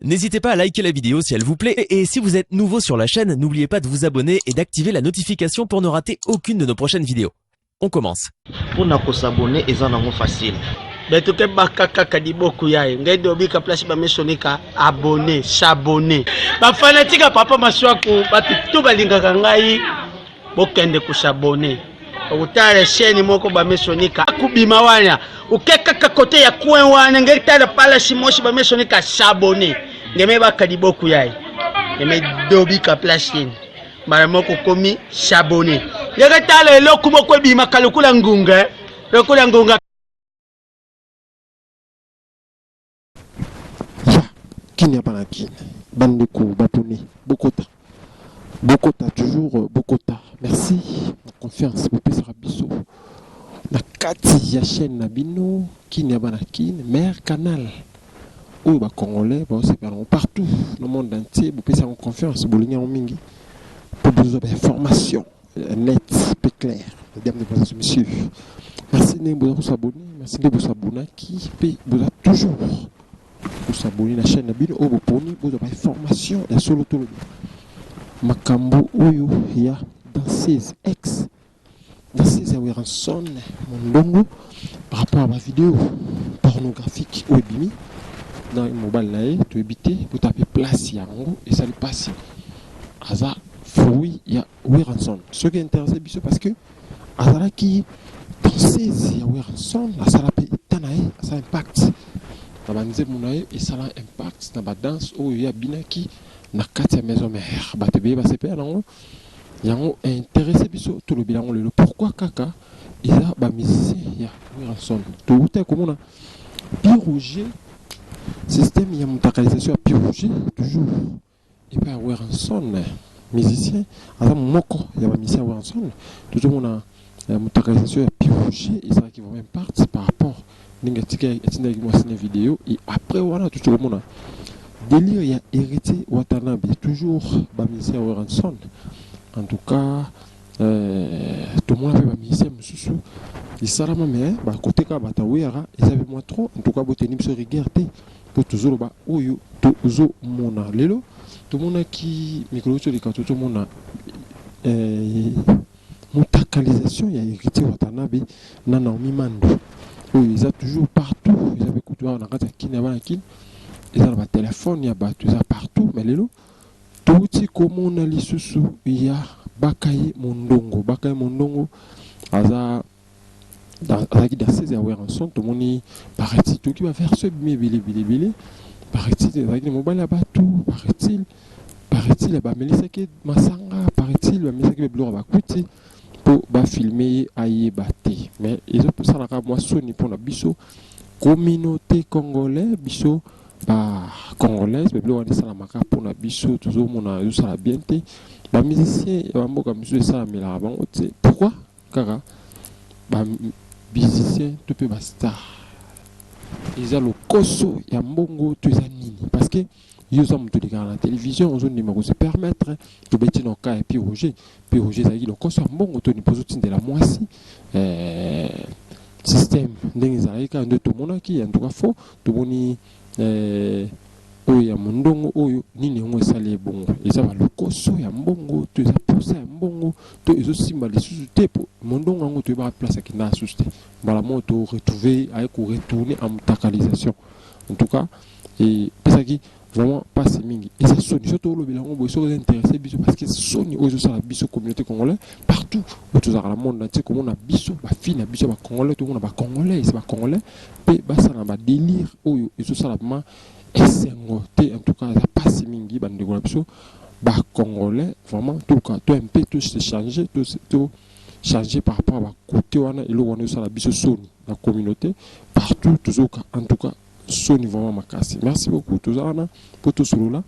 N'hésitez pas à liker la vidéo si elle vous plaît et si vous êtes nouveau sur la chaîne, n'oubliez pas de vous abonner et d'activer la notification pour ne rater aucune de nos prochaines vidéos. On commence. Pona ko s'abonner eza nango facile. Beto ke baka kaka liboku yaye ngai dobika place ba mesonika abonné s'abonner ba fanatique ya papa masuaku bato tout balingaka ngai bokende ko s'abonner okotala chaîne moko ba mesonika akobima wana oke kaka kote ya coin wana ngai tala palasi mosi ba mesonika s'abonner ngeme baka liboku yaye ngeme dobika place yeni mbala moko okomi s'abonner yaka tala eloko moko ebimaka lokola ngunga lokola ngunga. Ya kin ya bana kin bandeko babone bokota bokota toujours bokota merci na confiance bopesaka biso na kati ya chaîne na bino kin ya bana kin mère canal oyo ba congolais baosepela yango partout na monde entier bopesi yango confiance bolingi yango mingi mpo bozwa ba information net mpe clair. Mesdames, Mesdemoiselles, Messieurs, merci ndenge boza kosabone, merci ndenge bosabonaki mpe boza toujours kosabone na chaîne na bino oyo boponi bozwa ba information ya solo. Toloba makambo oyo ya danseuse, ex danseuse ya Werrason Mondongo, par rapport à ba vidéo pornographique oyo ebimi na mobali na ye. Toyebi te bota mpe place yango esali mpasi. Aza fruit ya Werrason, soki intéressé biso parce que azalaki danseuse ya Werrason. Asala mpe eta na ye, asala impact na banzembo na ye, esala impact na badanse oyo ye abinaki na kati ya maison mère. Bato ebele basepela nango. Yango intéressé biso, tolobela yango lelo. Pourquoi kaka eza bamusicien ya Werrason? Touta komona Pi Roger, système ya mutakalisation ya Pi Roger, toujours epai ya Werrason. Musicien aza moko ya bamusicien ya Werrason. Tozomona mutakalisation ya Pi Roger ezalaki vraiment impact par rapport ndenge atindaki mwasi na vidéo. Et après wana tozo komona délire ya Héritier Watanabe, toujours bamusicien ya Werrason. En tout cas, tomona mpe bamusicien mosusu esalama, mais bakote kaka bato aweyaka eza mpe mwa trop. En tout cas, boteni biso rigueur te mpo tozoloba oyo tozomona lelo. Tomonaki mikolo toleka, tozomona mutakalisation ya Héritier Watanabe na Naomi Mando oyo eza toujours partout. Eza mpe kutu awa na kati ya Kini ya bana Kini, eza na batelefone ya bato, eza partout. Mais lelo touti komona lisusu ya Bakaye Mondongo. Bakaye Mondongo aza azalaki danseuse ya Werrason. Tomoni, paraît-il, toki baversion ebimi ebele ebele ebele. Paraît-il ezalaki na mobali ya bato, paraît-il bamelisaki masanga, paraît-il bamelisaki biloko ya bakwiti mpo bafilme ye ayeba te. Mais ezosalaka mwa soni mpona biso communauté congolais, biso bacongolaise. Babiloko wana esalamaka mpona biso, tozomona ezosala bien te. Bamusicien ya bamboka mosusu esalamelaka bango te. Pourquoi kaka bamusicien to mpe bastar? Eza lokoso ya mbongo to eza nini? Parce que yo oza moto olekaka na télévision, ozondima kose permettre. Tobeti na oka ya Pi Roger. Pi Roger ezalaki lokoso ya mbongo to mpo ozotindela mwasi système ndenge ezalaki kaka nde tomonaki. En tout cas, faux. Tomoni oyo ya Mondongo oyo, nini yango esali ebongo? Eza balokoso ya mbongo to eza posa ya mbongo to ezosimba lisusu te? Po Mondongo yango toyebaka place akendaka susu te. Mbala moko to retrouve aye koretourne en mutakalisation. En tout cas, epesaki vraiment mpasi mingi. Eza soni so tolobela yango boye. Soki eza intéressé biso parce que soni oyo ezosala biso communauté congolais partout oyo tozalaka na monde entier, komona biso bafille na biso ya bacongolais, tomona bacongolais, bacongolais mpe basala na badélire oyo ezosala vraiment esengo te. En tout cas, eza mpasi mingi. Bandeko na biso bacongolais, vraiment toluka to mpe to se changer, to changer par rapport à bakote wana. Eloko wana ezosala biso soni na communauté partout tozoka. En tout cas, soni vraiment makasi. Merci beaucoup. Toza wana mpo tosolola.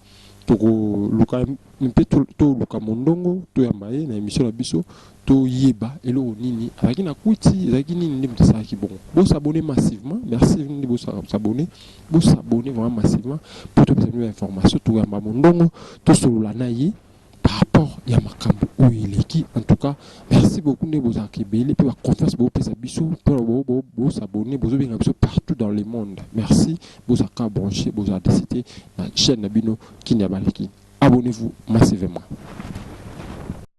Tokoluka mpe toluka Mondongo, toyamba ye na émission na biso, toyeba eloko nini azalaki na kwiti, ezalaki nini nde moto asalaki bongo. Bosabone massivement. Merci nde bosabone, bosabone vraiment massivement mpo topesa bino information. Toyamba Mondongo, tosolola na ye par rapport rapport ya makambo oyo eleki. En tout cas, merci beaucoup nde bozalaka ebele mpe baconfiance bopesa biso mpona bosabonner, bozobenga biso partout dans le monde. Merci, bozalaka branché, bozala décidé na chaîne na bino Kini ya Baleki. Abonnez-vous massivement.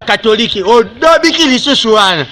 Katolike odobiki lisusu wana.